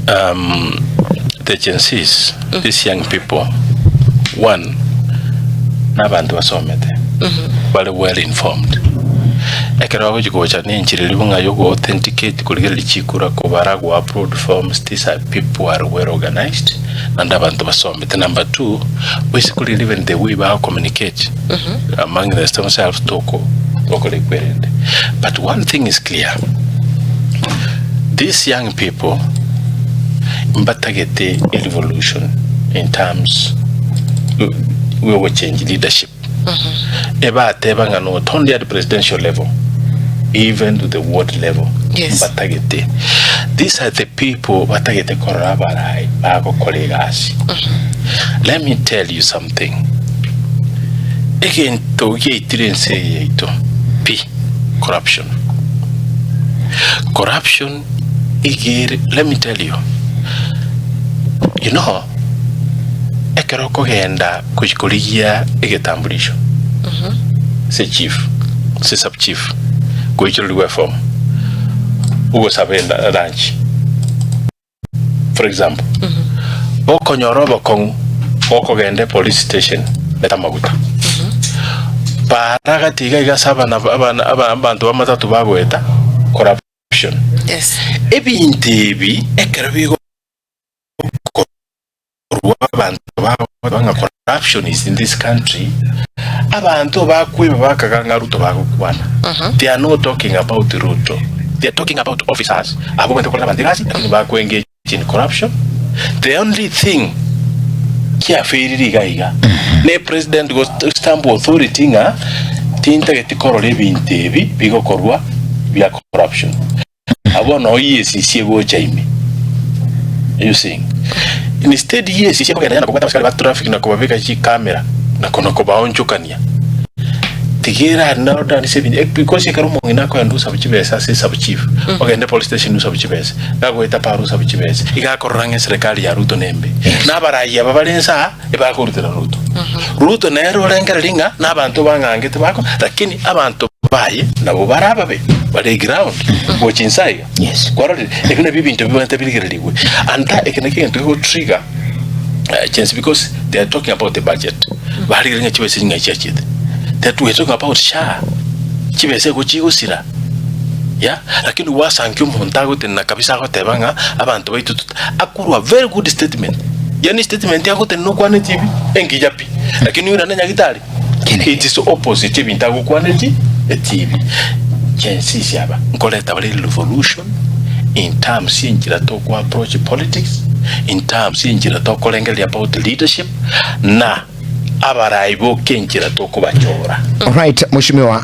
The Gen Zs, these young people, one, nabanto basomete, bare well informed. Ekero bagochi gocha na enchera eria buna ya ogo authenticate korigereria chikura kobara go upload forms, these are people who are well organized, naende abanto basomete. Number two, oise korigereria even the way bago communicate among themselves toko tokora ekwerende. But one thing is clear, These young people mbatagete a revolution in terms yogochange leadership. Ebateba ng'a not only at presidential level, even to the ward level mbatagete. These are the people batagete korora abarai bagokora egasi. Let me tell you something, egento giaitire ense eye yaito pi. Corruption. Corruption iga ere, let me tell you, you know, ekero okogenda gochi korigia egetambulisho ase chief, ase sub chief, goichorerigwa eform, ogosaba enda lunch. For example, okonyora obokong'u gokogenda epolice station reta amaguta. Para gati iga iga ase abana abana aba abanto b'amatatu bagoeta corruption. Yes. Ebinto ebi ekero bigokorwa abanto bagoteba ng'a corruption is in this country, abanto bakoiba bakaga ng'a Ruto bagokwana. They are not talking about Ruto, they are talking about officers abwo banyete gokorera abanto egasi lakini bako engage in corruption. The only thing kiafailire iga iga ne president go stamp authority ng'a tintageti korora ebinto ebi bigokorwa bia corruption. Abwo noo EACC egocha ime. You seeing? Instead EACC ekogenda yana kobwata abasikari ba traffic na kobabeka chikamera na kona kobaonchokania. Tiga eranarodanise ebinto eh, because ekero omong'ina akoenda osabu chibesa ase esabu chief, ogende police station osabu chibesa, gagoeta paro osabu chibesa, iga akorora ng'a eserekari ya Ruto nembe. Na abarai aba bare nse aa, ebakorutera Ruto. Ruto nere orengereria ng'a nabanto bang'angete bako, lakini abanto baye nabo bare ababe, bare ground gocha inse aiga. Yes. Kwarorire? Ebio nabio ebinto bibwenerete birigererigwe. And that eke nakio egento gego trigger chensi because they are talking about the budget. Barigereria ng'a chibesa echi ng'ai chiachete. That we are talking about SHA, chibesa igo chigosira. Yeah, lakini gwasankia omonto agotenena kabisa agoteba ng'a abanto baito tot akorwa very good statement, yaani statement agotenena okwaneti ebi engiya pi, lakini oirane nyagitari it is opposite ebinto agokwaneti etibi. Chensi aba nkoreta bare revolution in terms y'enchera toko approach politics, in terms y'enchera tokorengereria about leadership na abarai boka enchera tokobachora. Alright, Mheshimiwa.